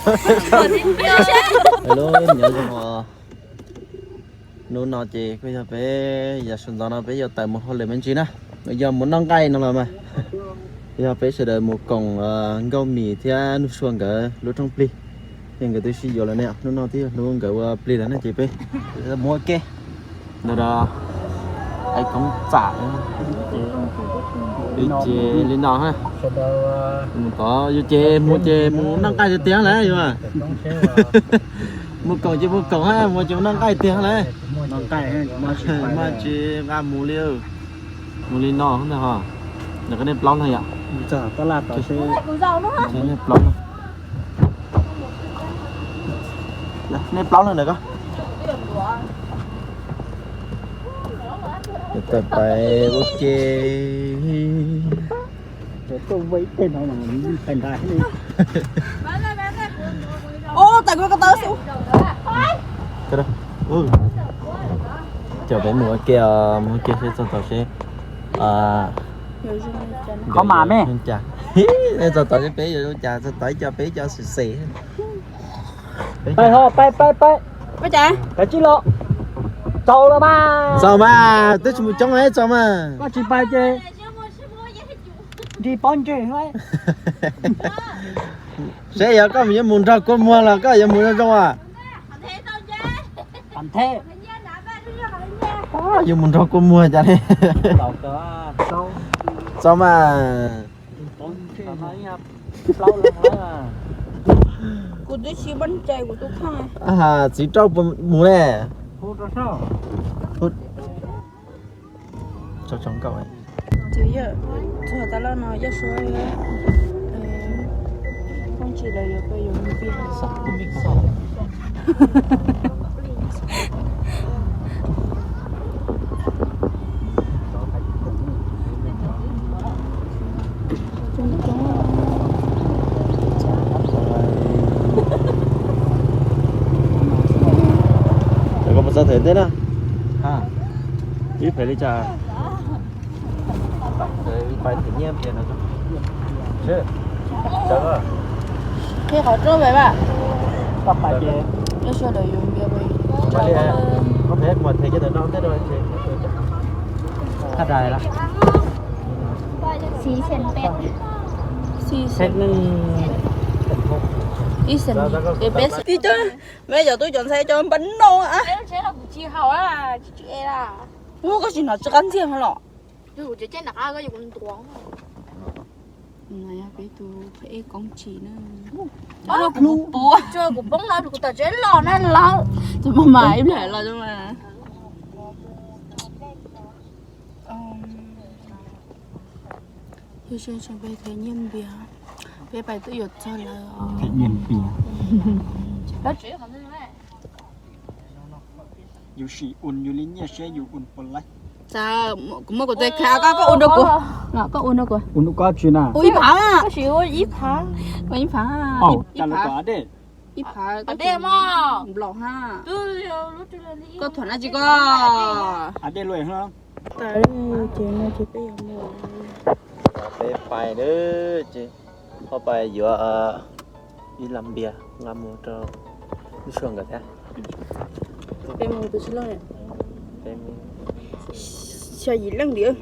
Hello, nyob zoo os. Hnub no ces kuj yog peb yav sawv ntxov no peb yuav tawm mus hauj lwm me ntsis na. Nws yog mus noj nqaij no los mas. Yog peb sawv daws mus koom Nkauj Mim thiab Nuj Sua nkawd lub rooj plig. Ces nkawd twb sib yuav lawm ne, hnub no twb yog hnub nkawd ua plig lawm ne ces peb mus ua ke. Ntawm no ais koob txam. Ces li no, mus tod yus ces mus ces mus noj nqaij tiag tiag lawm yus. Mus koom ces mus koom, mus ces mus noj nqaij tiag lawm. Mas tsis nqa mus li, mus li no ntag ho. Nws qhov nej plaub leeg yom. Nej plaub leeg. Nej plaub leeg ntawm ko. Tawm pais ua ke. Cov peb mus ua ke, mus ua ke seb txog tod seb. Qhov mam me. Txog tod seb peb yuav zoo cas, txog tod ib co peb ib co xwm xem. Pais ho, pais, pais, pais. Kav tsij los. Txaus los mas. Txaus mas, twb tsis mus coob es txaus mas. Koj tsis pais ces nrig pob ntseg. Seb yog koj yuav mus nrog kua muag los koj yuav mus zoo zoo as? Yuav mus nrog kua muag cas li. Txaus mas. Kuv twb tsis npaj cai kuv tus kheej. Txiv rauj puas mus ne? Txog tas los no Yaj Suav, Koob Tsim lawv yuav pab yuav mus pia. Cov koj puas txog them ntej na? Ib phem li cas? Pais them nyiaj phem no. Qhib qhov rooj pem mas. Koj pais ces Yaj Suav lawv yuav npias pem. Koj phem kuv them kiag ntawm no ntej rau ces. Thaj rais lawm. Xis xees peb. Xis xees. Ib xees. Peb cov tub cov ntxhais cov npam no. Ua koj tsis hnov tsis qab ntxiag los. Peb tus Koob Tsim na. Kuv poob no kuv tom tsev los na lawm. Tus mas mas ib pliag los mas. Yus seb peb them nyiaj npias, peb pais twb yuav txog lawm. Them nyiaj npias. Yus sim ua yus li nyiaj seb yus ua puas laib. Kuv muab kuv tes khav koj, koj ua rau kuv. Koj ua rau kuv. Ua rau koj tsis na. Ua ib phav. Ua ib phav. Ib phav. Nplaum ha. Koj thuam na tsis koj. Tas ces no ces peb yuav mus. Peb pais ces ho pais yuav ib lam npias nqa mus rau Nuj Sua nkawd thiab. Peb mus tus tsis loj, xya yim leej ntiav.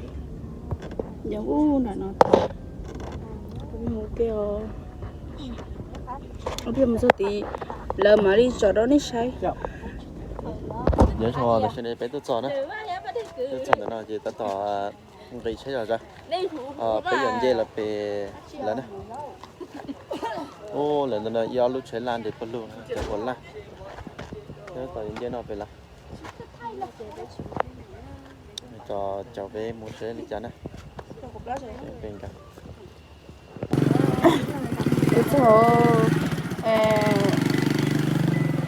Yog ub nram no tas, peb mus ke os. Ob peb mus txog tid lawv mam li tsom rau nej saib. Nyob zoo, tam sim no peb tuaj txog na, tuaj txog ntawm no ces tab tom nqis tsheb zog. Peb yuav nce los pem lawv na. Ub, lawv ntawm no ib ob lub tsheb laj nres pawg lug, cov ua laj. Peb tab tom yuav nce no pem lawv. Tso caum peb mus seb li cas na. Peb nkag. Txog,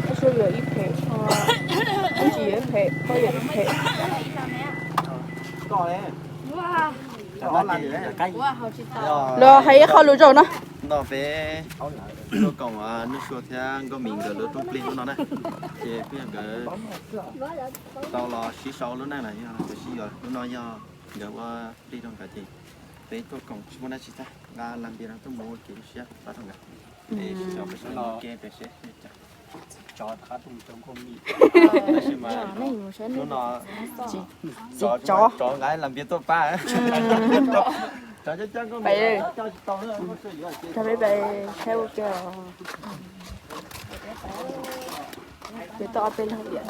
Yaj Suav yuav ib phem, Koob Tsim yuav ib phem, koj yuav ib phem. Los hais ib qho lus zoo no. No peb tuaj koom Nuj Sua thiab Nkauj Mim nkawd lub rooj plig hnub no na, ces peb nkawd tau los sib sau lub neej lawm, yog nkawd sib yuav, hnub no yog nkawd ua plig rau nkawd ces Peb tuaj koom tsis muaj dab tsi tag, nqa lag npias no tuaj mus ua kev lub siab pab rau nkawd. Peb sawv daws mus ua ke pem seb tsov qab rooj coob nkauj me. Tab sis mas hnub no tsov, tsov nqa lag npias tuaj pab. Tsov coob coob nkauj me coj tsis tau na. Peb pais saib ua ke os. Peb tau ob peb leeg tiam.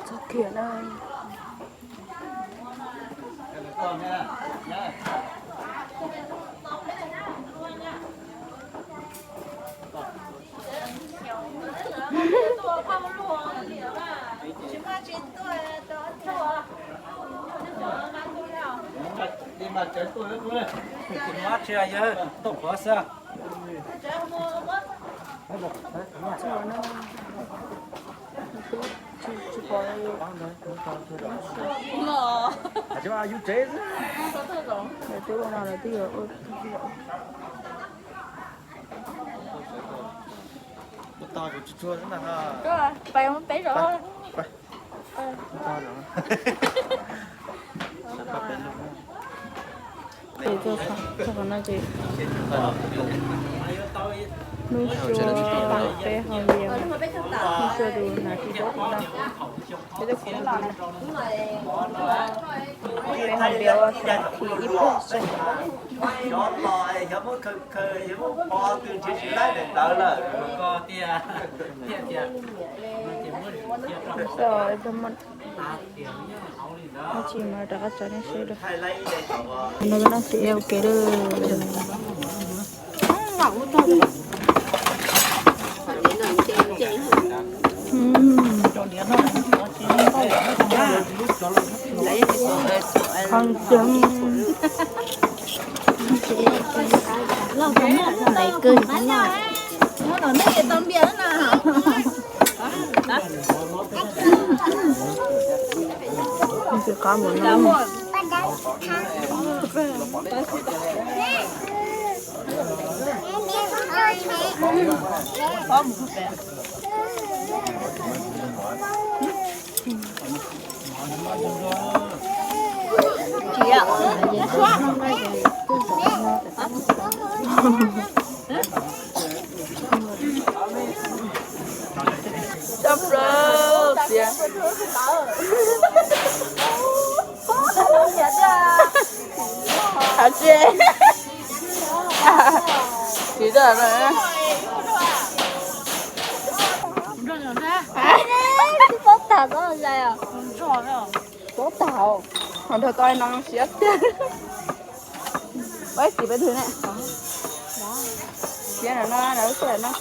Txog kiag na. Twb ua no lawv twb yuav ua. Pais peb zos. Ces txog qhov no ces hnub sua peb hau lias, hnub sua tus hnav tsis dawb tus daj, peb twb khuv tus na, peb hau lias ua thaum thib ib pliag xwb. Tsis mas rov qab tso nej seb. No no ces ua ke lawm. Qhov ntawd lawv kawg no. Ntxim qab mus no. Hais tsis, tsis tau. Paub tag txob zais os. Paub tag os. Ho nrog koj no siab tiag. Peb txiv peb twg ne? Siab no no lub sij hawm no.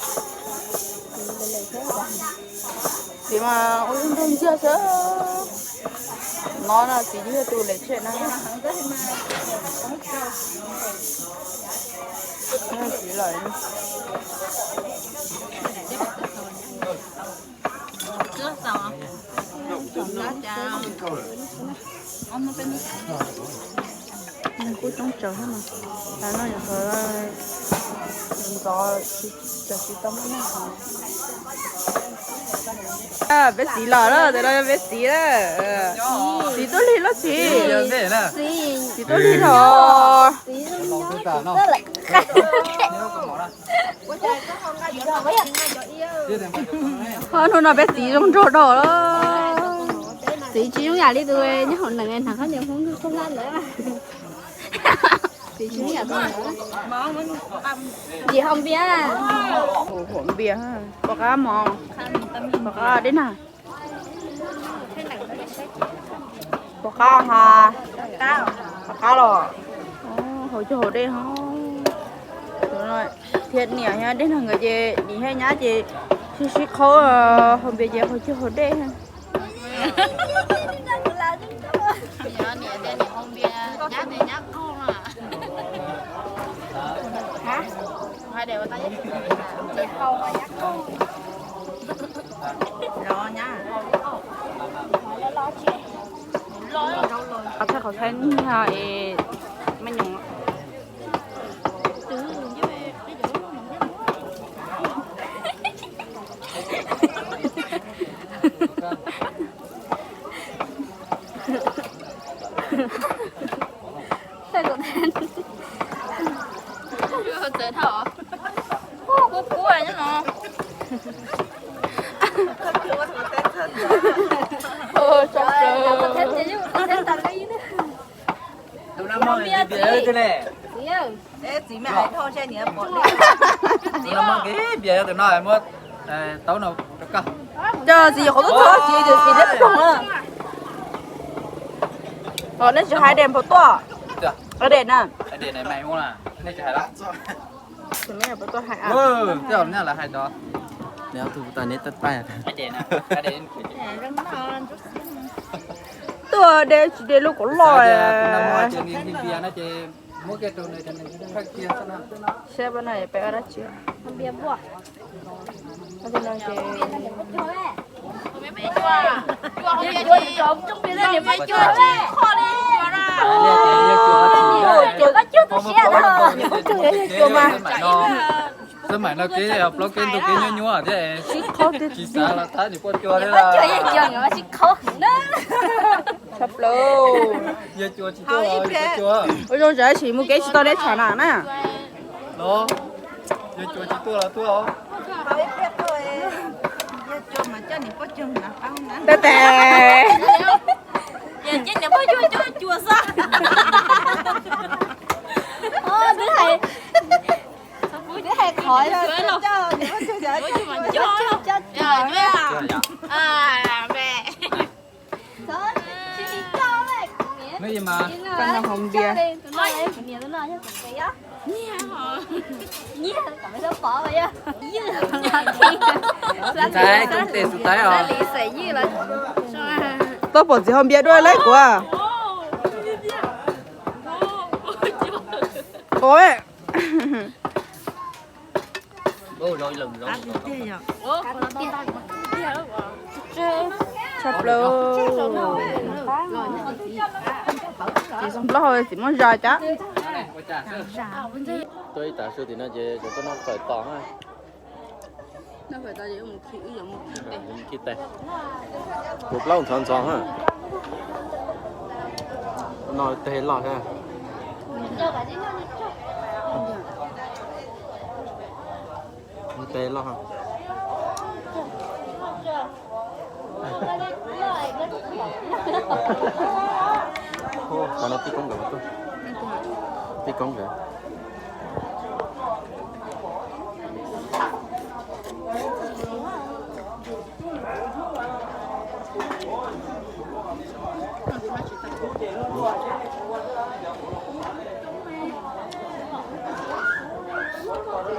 Txiv mas ua lub nroog nciag xwb. No no txiv yog tus lem tshem no. Txiv lawm. Neeg kuj coob tsawv thiab mas. Tav no yog qhov ntxov, tsam tsis tau muaj neeg. Peb txiv los lawm, ntawm no yog peb txiv na. Txiv tuaj lig los txiv? Txiv tuaj lig los? Ho hnub no peb txiv zoo nraug dhau lawm. Txiv tsis zoo yam li tus nyob hauv neeg hnav khaub ncaws Hmoob koj laj lawm. Txiv tsis zoo yam tus ntawd. Yim haus npias. Haus npias, pom qab mov, pom qab dej nag. Pom qab ha, pom qab los. Haus cog haus dej ho. Thiab niam thiab dej no nkawd ces niam thiab nyab ces sib sib qhaub, haus npias ces haus cug haus dej. Qhov thaij qhov thaij nyiag es me nyuam. Tus no mog nqis npias thiab ne. Txiv, tus no mog nqis npias, tus no muab taub no rau koj. Coj txiv yuav qhov tub txog txiv, txiv liab ploog na. Os, nej tsis hais Dej npau tuaj. Dej na. Tej zaum nej lawv hais cov, neb tus tas neb tab tais. Tuaj de tsis de lub kaum loj. Npia no ces muab kiag rau nws, seb pab no peb ua dab tsi. Npia npua. Tus no ces Xab maim no kev plaub kev ntug kev nyuaj nyuaj thiab, tsis xav los tab niam poj cuag thiab. Tshaj plaws. Yawg Cua tsis tuaj los yawg Poj Cuag. Ua zoo tsam sim mus kev tsis tau deb tsam na na. Los, yawg Cua tsis tuaj los tuaj os. Tab tais. Twb hais, twb hais qhov Neb mas, koj no hauv npias. Xus Thaib, Xus Thaib os. Tau pom txiv hauv npias dua lawm kuv. Ov. Tshaj plaws. Txiv zoo plaub hau txiv muab zais cas. Tuaj ib tas su tim no ces cov tuaj noj fawm tom na. Khi tes. Kuv plaub ntxhov ntxhov na. No tes loj thiab. Tes loj. Qhov no tib koob nkawd mas tuaj. Tib koob nkawd.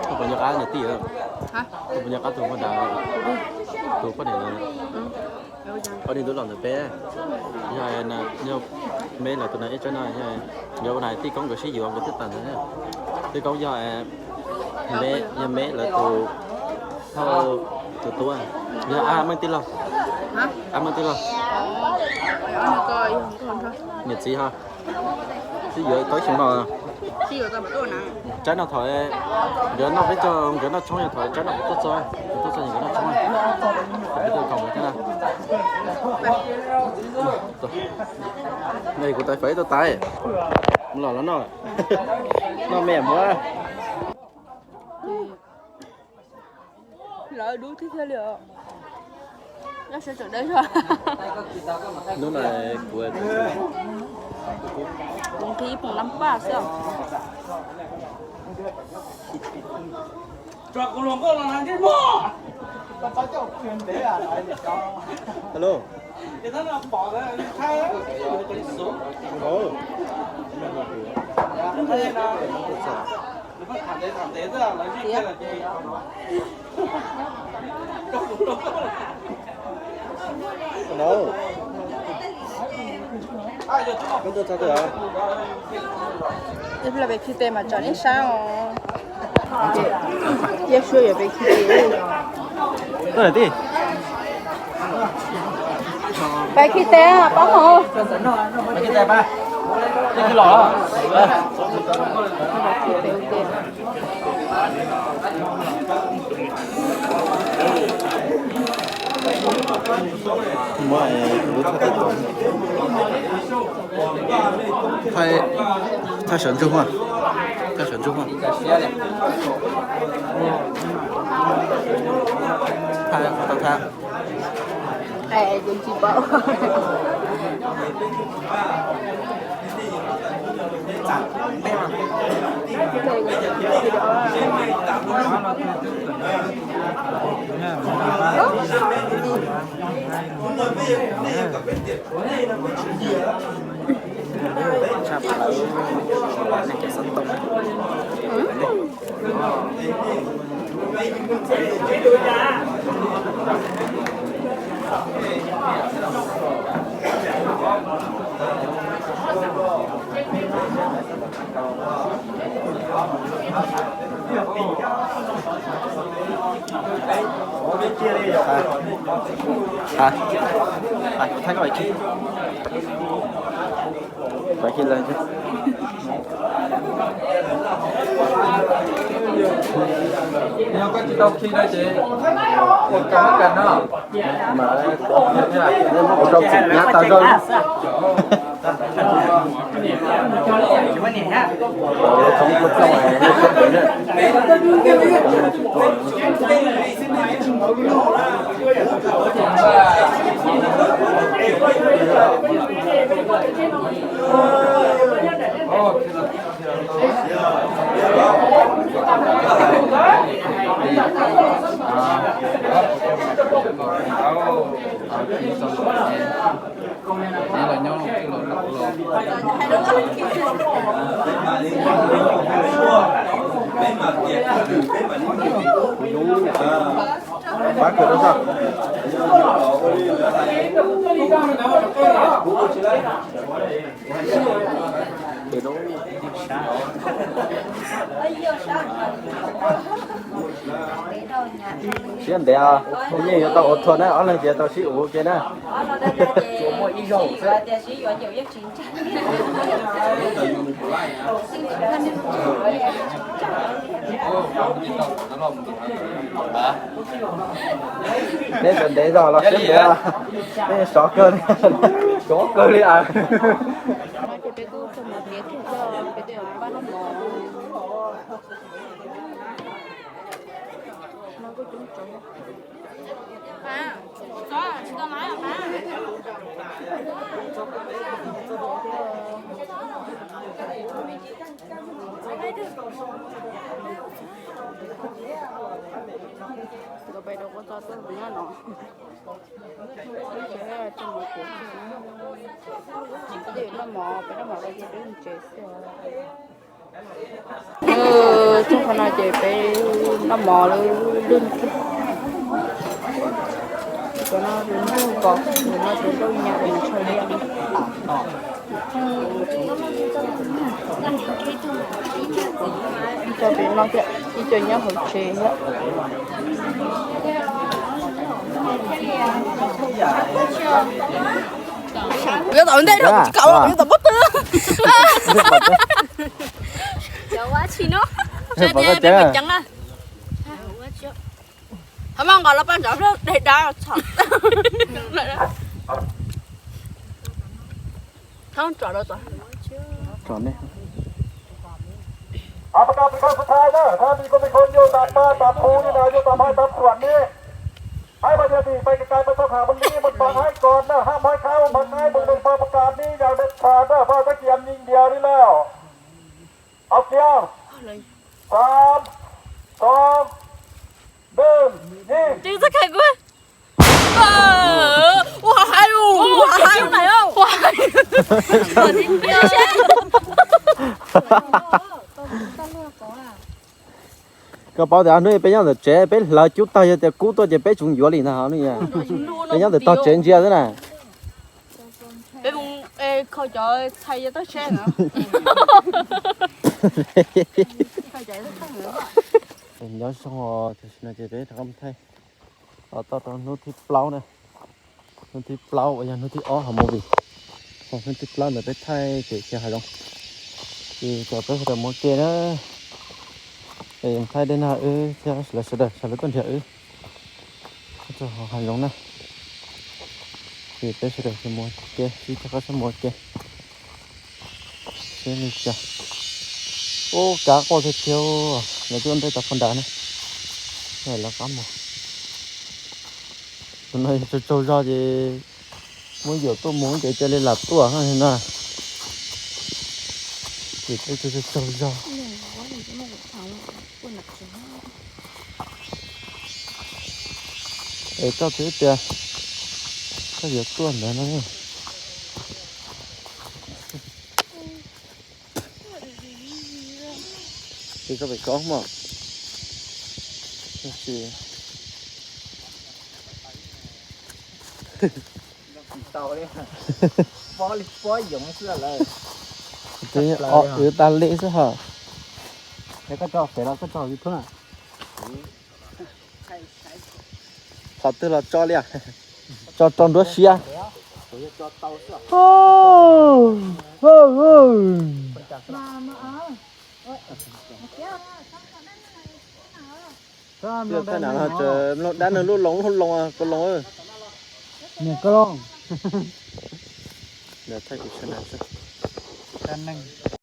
Tus puas nco qab niam tij? Tus puas nco qab tus npoj nrad? Tus poj niam ntawd. Poj niam ntawd los ntawm peb. Yog, yog me lawv tus na ib tsob no, yog ua na tij koob nkawd sib yuav nkawd twb tawm ntawd. Tij koob yog me, yog me lawv tus, tus tub, yog ab meej tij laug. Ab meej tij laug. Niam txiv ho sib yuav tau xyoo no. Tsab no thaum nkawd noj peb caug nkawd noj tshoob, yog thaum tsab no kuv tuaj txog, kuv tuaj txog nkawd noj tshoob. Kuv tuaj txog nkawd thiab na. Kuv tais fawm ib tug tais, mus los los noj, noj me muab. Lawv dub thiab thiaj li os. Lawv sawv tseem dawb zog. Hnub no kuv nqhis poom nam paj xwb. Hello. Tiag. No. Ib pliag peb khi tes mas tso nej saib os. Tiaj suab yuav peb khi tes. Peb khi tes, pab hov. Thaij, thaij sawv ntsug, thaij sawv ntsug. Thaij, thaij. Hais, hais, kuv thaij koj ib chim. Thaij kiag lawm. Yog koj tsis tau khi no ces ua kab kas no. Mas ua rau txim nyab tag zog. Pab kawg rau sab. Siab ntev, yeej yuav tau ua thuag na, ob leeg ces tau sib uv ke na. Neb ntev ntev zog los siab ntev, neb sov kawg, sov kawg li as. No ces peb kuj txog mov tiav kiag coj peb tej pab noj mov. No kuj coob coob. Nkawd pais rau kua txob tuaj nyob no. Noj mov, peb noj mov rau ces peb mus tsev xwb. Txog qhov no ces peb noj mov lub lwg kiag. Cov no tus ntuj kos, tus no tus ntuj nyab, tus no tsho liaj li. Ib co pem no thiab, ib co nyob hauv tsev thiab. Yuav tau ntej rau kuv tsis kaum los kuv yuav tau pob tw. Cov ua tsis no. Tsis tias nej mas ceev na. Thov maj nqos los paj ntsav dej dab txhom. Thov tsom rau tod. Tsom nej.ประกาศเป็นครั้งสุดท้ายนะ ถ้ามีคนมีคนโยนตามบ้านตามภูนี่นะ โยนตามบ้านตามสวนนี่ ให้พยาดีไปไกลๆ ไปเข้าหาบนนี้บนฝั่งให้ก่อนนะ ห้ามให้เข้ามาใกล้บริเวณประกาศนี้อย่างเด็ดขาดนะ เพราะจะเกียมยิงเดียวนี่แล้ว เอาเกียร์ สาม สอง หนึ่ง ยิง Tsis txhob khaws kuv. Ua hais, ua hais, ua hais. Ua hais. Koj paub tias hnub peb nyob ntawm tsev peb hlawv cub tag yog tias kub tuaj ces peb tsuas yuav li ntag li. Peb nyob ntawm tog tsev ntsia xwb na. Peb mus kho cov txhais yog toj tsheb no. Nyob zoo, tam sim no ces peb rov qab mus thaij. Los txog rau hnub thib plaub na. Hnub thib plaub uas yog hnub thib ob hauv movie. Hnub thib plaub ntawd peb thaij kev khiav hav zoov. Ces cov peb sawv daws mus ua ke na. Es thaij dej nag wb thiab lawv sawv daws sawv lawv tuaj nrhiav wb rau hav zoov na. Ces peb sawv daws mus ua ke, sib rov qab sib mus ua ke. Seb li cas. Ub, kav quaj tiag tiag, lawv twb ua ntej tau pov nrad na. Lawv qab mus. Tus no yog tsaug tsaug zog ces muab yuam tuaj mus ces cia li lam tuaj no. Ces peb tsaug tsaug zog. Es koj twb tias koj yuav tuaj ntawd no. Ces koj pem koj mog. Twb ob wv tas li xwb hos. Koj tso pem los koj tso YouTube na. Qhov twg los tso li, tso rau nruab siab. Thaij na, mloog dab neeg lub loo lub loo, koj loo. Niam koj loo. Thaij kuv tshaj na.